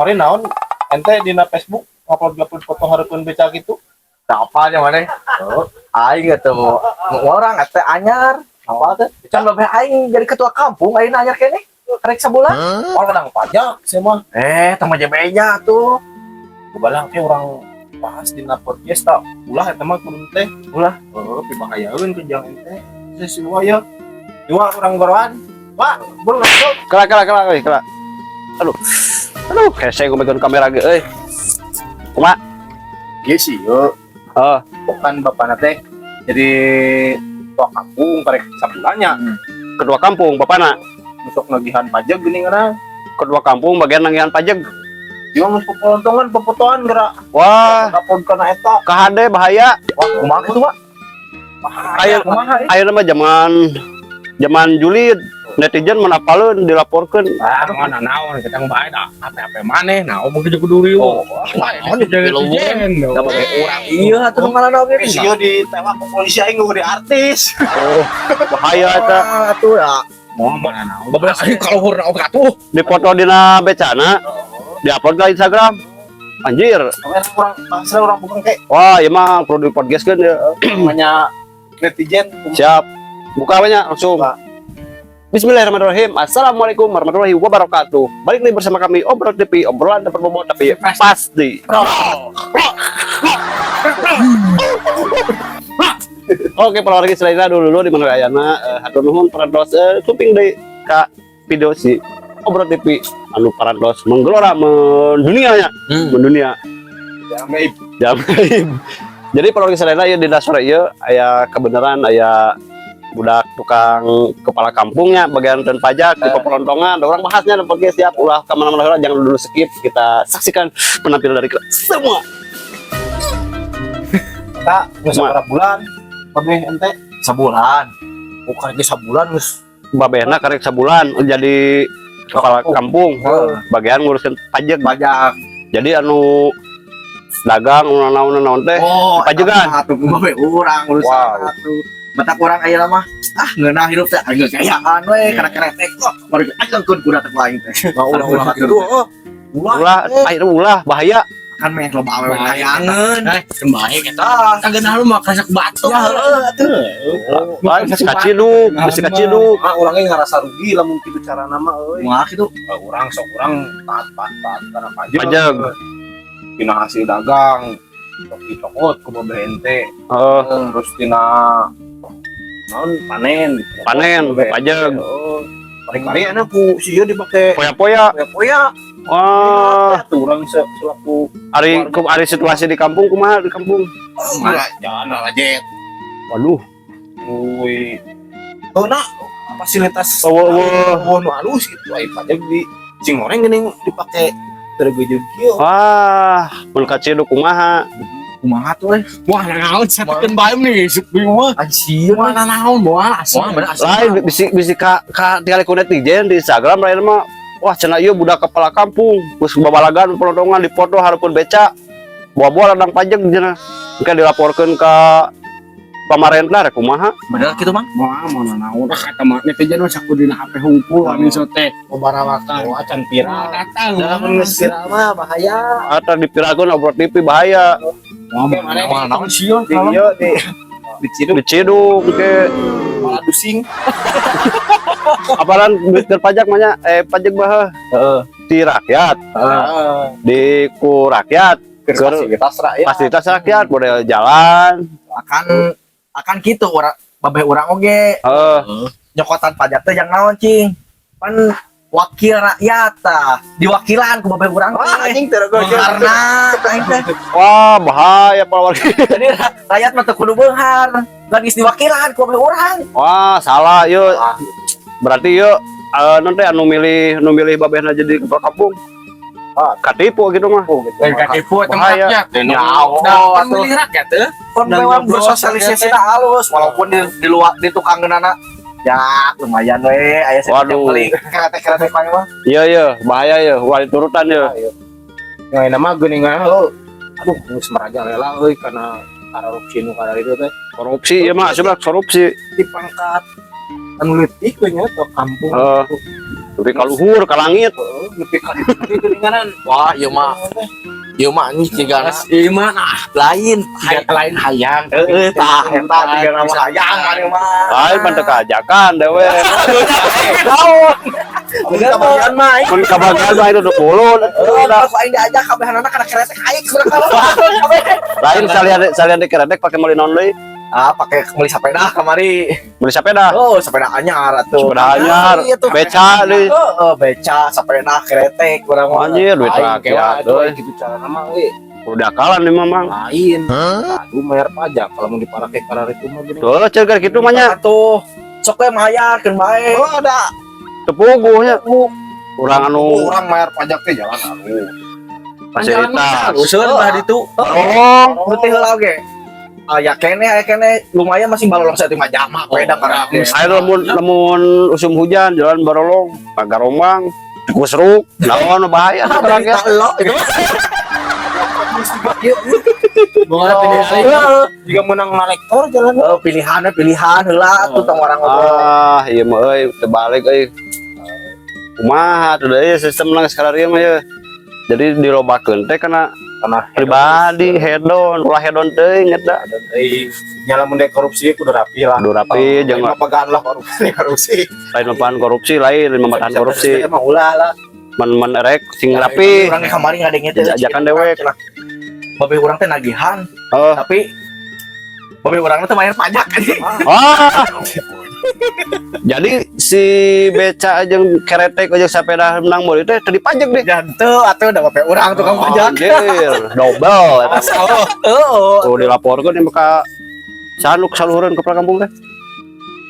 Kamari naon ente dina Facebook ngupload-ngupload foto hareupeun beca gitu? Nah, apa aja mana? Oh, Aing gitu orang teh anyar. Apa teh? Can babeh aing jadi ketua kampung aing anyar kene. Karek sabulan. Orang kadang pajak saya mah. Eh, tong beja tuh. Kebalang teh urang bahas dina podcast tak ulah eta mah kudu teh. Ulah. Heeh, pibahayaeun ke jang ente. Si Iwa ya. Iwa urang goroan. Wah, buru langsung. Kela kela kela euy, kela. Aduh. Aduh, hese gua megang kamera ge euy. Kumaha? Iya sih, yo. Oh, Bukan bapakna teh jadi tua kampung karek sabulannya. Ketua kampung bapana. Untuk nagihan pajak gini ngana. Ketua kampung bagian nagihan pajak. Iwa geus popolontongan popotoan gerak. Wah, Ngupload kana eta. Kahade bahaya. Wah, Kumaha kitu, Pak? Ayo. Kumaha eh? Ayeuna mah zaman zaman julid, netizen menapaleun dilaporkeun. Ah, mana naon kita bae dah. HP-HP maneh, nah omong gitu kudu rieu. Oh, naon netizen. Da babeh urang iya atuh ngaranna oge. Si ieu ditewak ku polisi, aing gede artis. Oh, bahaya eta. Ah, atuh ya. Mau mana naon. Babeh aing kaluhurna oge atuh. Dipoto dina becana, diupload ke Instagram. Anjir. Kamera urang bahasa urang bukan kayak Wah, ieu mah perlu di podcast kan ya. Namanya netizen. Siap. Buka banyak langsung. Buka. Bismillahirrahmanirrahim. Assalamualaikum warahmatullahi wabarakatuh. Balik lagi bersama kami Obrol TV, obrolan dapat berbobot tapi pasti. Oke, para wargi selanjutnya dulu dulu di mana ayana hatur nuhun parantos kuping deui ka video si Obrol TV anu parantos menggelora mendunia nya, mendunia. Jamin. Jamin. Jadi para wargi selanjutnya ieu di sore ieu aya kebenaran aya budak tukang kepala kampungnya bagian dan pajak di pepelontongan. Ada orang bahasnya dan podcast siap ulah kemana-mana heula, jangan dulu skip, kita saksikan penampilan dari kita semua. Tak, geus Kumaha? sabaraha bulan babeh ente? Sabulan. Bukan ge sabulan geus. Babehna karek sabulan jadi kepala kampung bagian ngurusin pajak. Pajak. Jadi anu dagang naon naon teh Oh, pajegan. eta mah atuh babeh urang urusan Wow. atuh. Matak urang ayeuna mah ah ngeunah hirup teh aing geus gayaan we kana keretek. Wah, baru aing kuda teh ku aing teh. Nah, ulah-ulah gitu. Oh. Ulah. Ulah air, ulah bahaya. Kan meh loba awewe kayangeun. Eh, baik eta. Ah, Kagak lu mah kasak batu. ya heueuh atuh. Lain bisi kaciduk, bisi kaciduk. Ah, urangnya ngerasa rugi lamun kitu carana mah euy. Kumaha kitu? Ah, urang sok urang taat taat taat kana pajak. Pajak. Tina hasil dagang sok dicokot ku babeh ente. Eh, Terus tina naon panen. Panen, Ku babeh ente. Pajak. Oh. Kari-kari enak ku si ieu dipake Poya-poya. Poya-poya. Wah, tuh urang selaku ari situasi di kampung kumaha di kampung? Jangan lah jet. Waduh. Wih. Oh, nah, fasilitas Oh, oh, oh, nu halus gitu ai pajak di sing goreng geuning dipake tergejeg kieu. Wah, mun kaciduk kumaha? Kumaha tuh eh? Wah, naon satekeun bae nih, sup mah. Anjir. Wah, naon moal asli. Wah, bener asli. Lain bisi bisi ka tinggal ku netizen di Instagram lain mah. Wah, cenah ieu budak kepala kampung, geus babalagan pelontongan dipoto hareupeun beca. Bawa-bawa ladang pajak cenah. Engke dilaporkeun ka pamarentah rek kumaha? Bener kitu, Mang? Moal mau naon ah kata mah netizen mah saku dina HP hungkul anu so teh babarawakan. Oh, acan viral. Datang. Dalam geus viral mah bahaya. Atau dipirakeun Obrol TV bahaya. Wah, Oke, mana mana naon sieun Di ieu di diciduk. Diciduk ke Malah dusing. Apalan duit keur pajak mah nya, eh pajak bah Heeh. di rakyat, Heeh. di ku rakyat, Fasilitas rakyat. Fasilitas rakyat model jalan. Akan gitu urang babeh urang oge nyokotan pajak teh yang naon cing pan wakil rakyat tah diwakilan ku babeh urang Wah, teh anjing tergojo. karena aing teh Wah, bahaya para warga. Jadi rakyat mah teu kudu beunghar geus diwakilan ku babeh urang. Wah, salah yuk. Berarti yuk nanti anu milih babehna jadi kepala kampung. Ah. Katipu gitu mah. Oh, gitu. Lain katipu eta mah Bahaya. rakyat. Ya, oh, Nah, kan atuh. milih rakyat teh. Pun Dan memang nyoblos bersosialisasi halus walaupun di luar di tukang geunana ya lumayan we aya Waduh. beli kerete-kerete mah mah. Iya, bahaya ya, wali turutan ya. Yang nama geuningan lo. Aduh, geus merajalela euy karena korupsi nu kana itu teh. Korupsi ya mah, sebelah korupsi. Di pangkat anu leutik we nya teh kampung. Heeh. Nepi ka luhur ka langit. Heeh, nepi ka ditu geuninganan. Wah, ieu mah. Ieu mah anjing cigana Ieu mah nah lain. siga lain hayang. Heeh, tah eta cigana mah hayang anu mah. Lain pan teu kajakan dewe. Naon? Bener kabagian mah aing. Mun kabagian mah itu 20. Heeh, pas aing diajak kabehanana kana kretek aing kurang kabeh. Lain salian salian di keretek pake meuli naon deui? Ah, pakai meuli sepeda kamari. Meuli sepeda. Oh, sepeda anyar atuh. Sepeda anyar, Iya tuh. beca deui. Heeh, beca, sepeda, kretek urang mah. Anjir duit Aing rakyat kewa euy. gitu cara mah euy. Udah kalah nih mamang. Lain. Aduh bayar pajak kalau mau diparake kana itu mah geuning. Tuh cegar kitu mah nya. Atuh. Sok we mayarkeun bae. Oh, ada Teu puguh nya. Urang anu orang bayar pajak teh jalan alus. fasilitas. Useun bah ditu. Oh, Putih heula oge. Aya keneh, aya keneh lumayan masih balolong saeutik mah jamak we da karena ayo lamun lamun usum hujan jalan barolong, pagarombang, tikus ruk, naon nu bahaya teh rakyat. Berita lo itu mah. Bukan pilihan. Jika menang rektor jalan. Oh, pilihannya pilihan heula tuh tong orang ngobrol. Ah, ieu mah euy teu balik euy. Kumaha tuh deui sistem lang sekarang ieu mah ye. Jadi dilobakeun teh kana Karena pribadi hedon, ulah hedon teuing eta. Dan euy nya lamun dek korupsi kudu rapi lah. Kudu rapi jeung Lain mapagaan lah korupsi korupsi. Lain mapaan korupsi, lain lain mamataan korupsi. Emang ulah lah. Man man erek sing rapi. Urang kamari ngadenge teh. Jajakan dewek. Babe urang teh nagihan, Oh. tapi babe urang teh bayar pajak anjing. Ah. Jadi si beca jeung keretek jeung sepeda menang meuli teh teu dipajak deh. Jantu atuh da babe urang tukang pajak. Anjir, double eta. Heeh. Tuh dilaporkeun ieu ka saha nu saluhureun kepala kampung teh?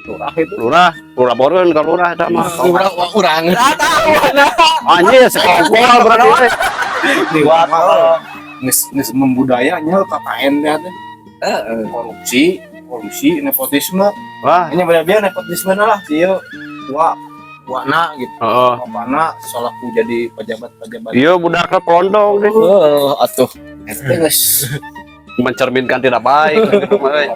Lurah itu. Lurah, lu laporkeun ka lurah eta mah. Urang urang. Anjir, sekongkol berarti teh. Liwat. Geus geus membudayanya KKN teh teh. Korupsi, korupsi, nepotisme. Wah, Ini benar-benar nepotisme lah sih Wah, wana gitu. Heeh. Bapana solaku jadi pejabat-pejabat. Iya budakna pelontong deh. Heeh, atuh. Eta geus Mencerminkan tidak baik gitu mah euy.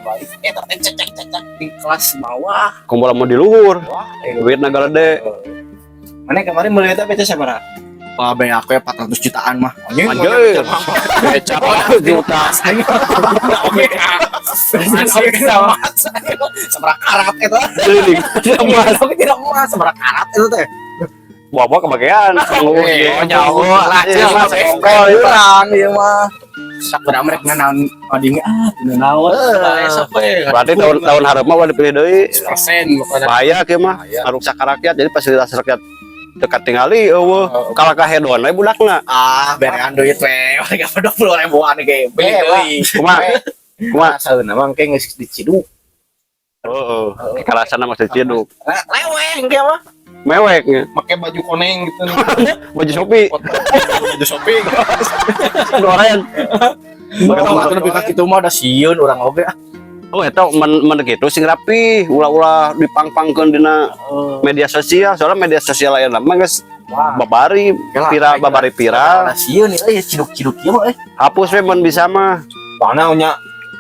eta teh cecek-cecek di kelas bawah. Kumpul mau di luhur. Wah, Duitna galede. Mana kemarin meuli eta beca sabaraha? Wah, be aku ya 400 jutaan mah. Anjir. Beca 400 juta. Oke. Sabaraha karat eta. Keliling. Emas. Oke, tidak emas, sabaraha karat itu teh. Bawa kebagian. Eh, jauh lah, Iya, cil. sekongkol itu. Urang ieu mah. Sak urang rek nganaon oding ah teu naon. Heeh. Sok we. Berarti tahun tahun hareup mah ulah dipilih deui. Persen pokoknya. Bahaya kieu mah. Ngaruksak ka rakyat jadi fasilitas rakyat dekat tingali eueuh kalah ka hedon we budakna. Ah, berean duit we. Mereka 20 ribuan ge. Beli Eh, deui. Kumaha? Kumaha? Saeuna mah engke geus diciduk. Heeh. Karasana mah diciduk. Leweng ge mah. Mewek nya. Make baju koneng gitu. Baju Shopee, Baju shopping. goren. Oh, atuh nepi ka kitu mah da sieun urang oge ah. Oh, eta men, men kitu sing rapi, ulah-ulah dipangpangkeun dina media sosial. Soalnya media sosial aya mah geus Wah, babari viral, babari viral. Da sieun euy ciduk-ciduk ieu mah euy. Hapus we mun bisa mah. soalnya nya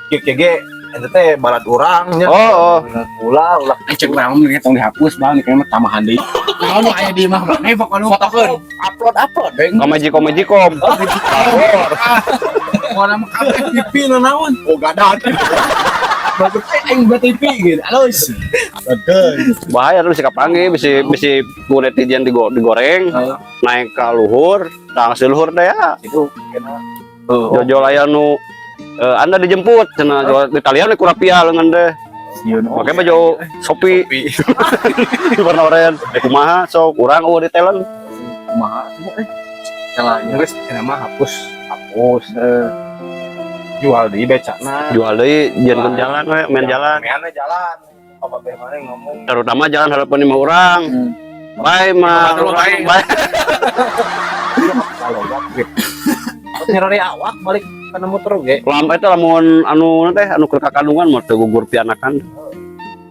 kieu kieu ge eta teh balad urang nya. Oh, oh. Ulah ulah Cek urang mah tong dihapus bang, kayaknya mah tambahan deui. Naon nu aya di imah maneh pokona Fotokeun, upload upload. Komaji komaji kom. Pokona mah kabeh TV nu naon. Oh, gadan. Bagus aing buat TV gitu. Alus. Bahaya tuh bisa kapanggih, bisa bisa ku netizen digoreng, naik ke luhur, langsung luhur teh ya. Itu kena Jojol aya nu Anda dijemput cenah jual di talian ku rapia leungeun teh. sieun. Make baju Shopee warna oranye. Eh, kumaha sok urang eueuh di talent. Kumaha atuh eh. Salahnya geus eta mah hapus, hapus jual di becana. Jual deui jieunkeun jalan we, main jalan. Main we jalan. Apa be mana ngomong. Terutama jalan harapan lima orang. Bye mah. Terus, bye. Bye. Kalau gitu. Nyerari awak balik kana motor ge. Lam eta lamun anu teh anu keur kakandungan mah teu gugur pianakan.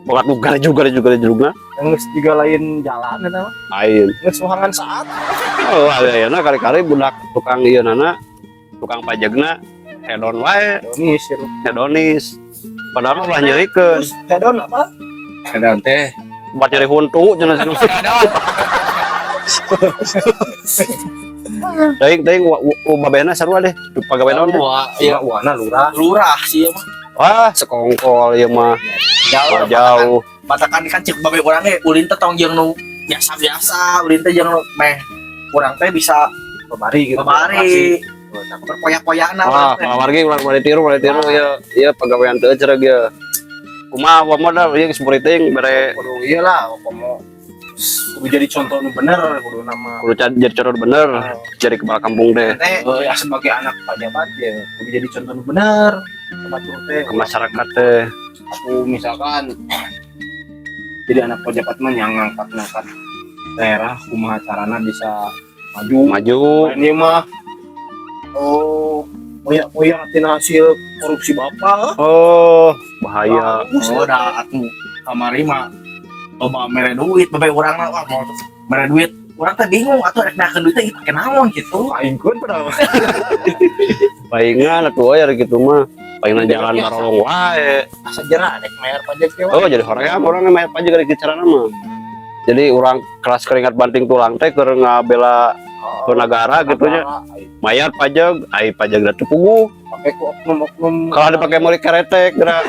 Bokat nu garejuk garejuk garejugna. Geus juga lain jalan eta mah. Lain. Geus sohangan saat. Oh, ayeuna kali-kali budak tukang ieu nana, tukang pajegna hedon wae, Hedonis ya. Hedonis. Padahal mah ulah nyerikeun. Terus hedon apa? Hedon teh. Buat nyeri huntu cenah. Teuing teuing babehna sarua deh. Pagawe naon deh? Wah, iya. Wana lurah. Lurah sih mah. Wah, sekongkol ieu mah. Jauh. Wah, jauh. Matakan kan cek babe urang ge ulin teh tong jeung nu biasa-biasa, ulin teh jeung nu meh urang teh bisa Babari gitu. babari berpoyak-poyakna. Wah, Urang teh. kalau wargi ulah ulah ditiru ya, ieu pagawean teu cereg ieu. Kumaha wa modal ieu geus teuing bere. Kudu iya lah, komo kudu jadi contoh nu bener, kudu nama Kudu jadi contoh bener, jadi kepala kampung deh. Teh Oh, ya sebagai anak pejabat ya kudu jadi contoh nu bener ke batur teh. Ke masyarakat teh. Aku misalkan jadi anak pejabat mah yang ngangkat-ngangkat daerah, kumaha carana bisa maju. Maju. Ini mah oh moyak-moyak tina hasil korupsi bapak. Oh, bahaya. Oh, dah atuh kamari mah loba mere duit babe urang mah, wah, mau mere duit urang teh bingung atuh rek nakeun duit teh pake naon gitu. Aing keun padahal. Palingan atuh aya gitu mah. Palingan jalan barolong wae. Asa jera rek mayar pajak teh. Oh, jadi hoream urang mayar pajak dari carana mah. Jadi urang keras keringat banting tulang teh keur ngabela ke negara gitu nya. Mayar pajak, ai pajak da teu puguh. Pakai ku oknum-oknum. Kalau dipakai meuli keretek geura.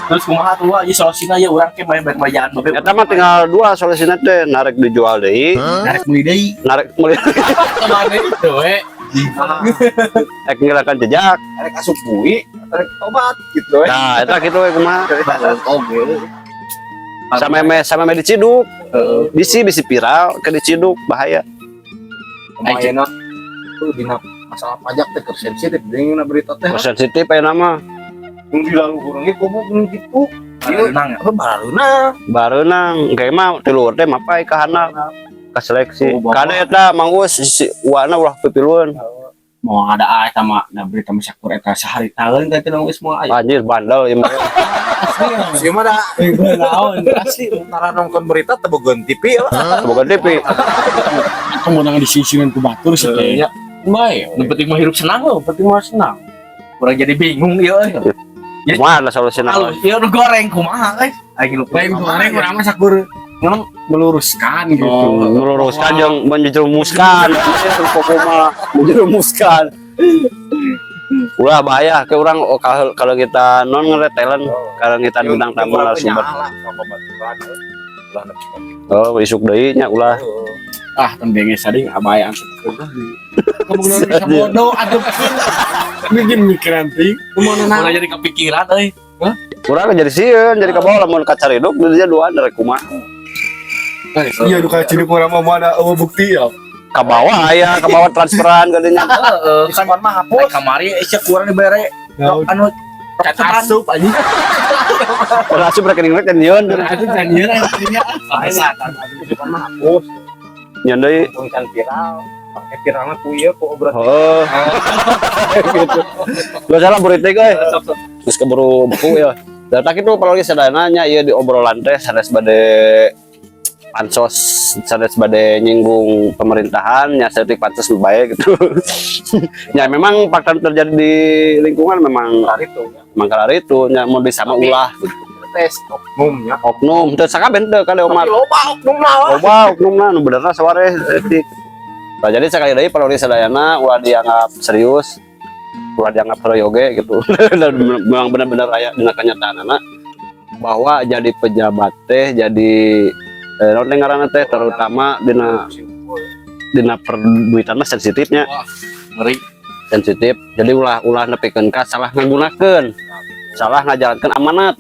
Terus kumaha tuh aja solusina ya urang ke main bajaan babe? Eta mah tinggal dua solusina teh, narik dijual deui, Narik meuli deui. Narik meuli Kemana itu we? rek ngilangkan jejak. Rek asup bui, rek tobat gitu we. Nah, eta kitu we kumaha. Oke. Sama me diciduk. Bisi bisi viral ke diciduk bahaya. Lumayan tuh dina masalah pajak teh keur sensitif deui na berita teh. Sensitif aya nama. Nu di lalu ge komo gitu. Bareunang ya, oh, bareunang. Bareunang kayak mah ti luhur teh mapai ka handap ka seleksi. Oh, bapak. Kade eta Mang Us si uana ulah pipilueun. Mau ada ah sama nah berita masyakur eta sehari tahun teh teh geus moal aya. Anjir, bandel ieu mah. Sih mah da Naon? asli tara nonton berita teh bogoan TV lah. Boga TV. Aku mau nang disisinan ku batur sih teh. Iya. Bae. Nu penting mah hirup senang loh. Penting mah senang. Urang jadi bingung ieu euy. Kumaha lah solusina? Halus ieu nu goreng kumaha euy? Aing lupa. Lain goreng urang mah sakur memang meluruskan gitu. Oh, meluruskan jeung menjerumuskan. Kumaha menjerumuskan. Ulah bahaya ke orang, oh, kalau kalau kita non ngeretelen, kalau kita bintang tamu narasumber. Lah babaturan ulah nepi ka kitu. Oh, isuk deui nya ulah. Ah, tendenge sading abaya asup. Kamu bisa bodoh atuh. Bikin mikiran ting. Kumaha Urang jadi kepikiran euy. Urang jadi sieun, jadi kabawa lamun kacariduk dia dua dari kumaha. Iya, duka ciduk urang mah mana eueuh bukti ya. Kabawa aya, kabawa transferan gadinya. Heeh, kan mah hapus. Kamari sia kurang dibere anu Cat asup anjing. Ulah asup rekening rek nyieun. Atuh can ieu anjing. Lain mah hapus. Nyieun deui. Untung can viral. Pakai viralna ku ieu ku obrolan. Oh. Gitu. Gak salah politik euy. Geus keburu beku ya. Dan tak itu apalagi sadayana nya ieu di obrolan teh sanes bade pansos, sanes bade nyinggung pemerintahan nya, saeutik pansos nu bae gitu. Ya memang fakta terjadi di lingkungan memang itu nya. Memang itu nya mun bisa mah ulah gitu. Tes oknumnya. Oknum teu sakabeh teu kade Omar. Tapi loba oknum lah. Loba oknumna nu benerna saware etik. Nah, jadi sekali lagi para sadayana ulah dianggap serius, ulah dianggap oge gitu. Dan memang benar-benar aya dina kenyataanana bahwa jadi pejabat teh jadi naon teh ngaranna teh, terutama dina dina perduitan mah sensitifnya. Wah, ngeri. Sensitif. Jadi ulah ulah nepikeun ka salah ngagunakeun, salah ngajalankeun amanat.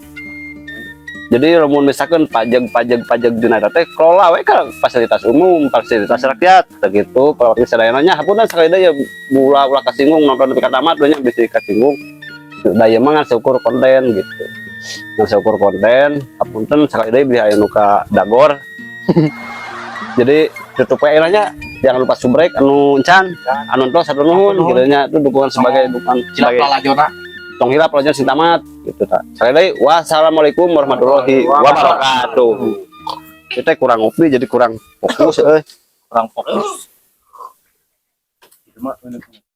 Jadi lamun misalkan pajak pajak pajak dina eta teh kelola we ka fasilitas umum, fasilitas rakyat begitu. Kalau sadayana nya hapunten sekali deui ya, ulah ulah kasinggung nonton nepi ka tamat we nya, bisi kasinggung. Da ieu mah ngan seukur konten gitu, ngan seukur konten. Hapunten sekali deui bilih aya nu ka dagor. Jadi tutup we nya, jangan lupa subrek anu encan, anu entos satu nuhun gitu nya, itu dukungan sebagai dukungan Cilap sebagai lalajona. Tong hilap pelajaran sing tamat gitu ta. Sekali lagi wassalamualaikum warahmatullahi wabarakatuh. Kita kurang ngopi jadi kurang fokus euy. Kurang fokus. Itu mah.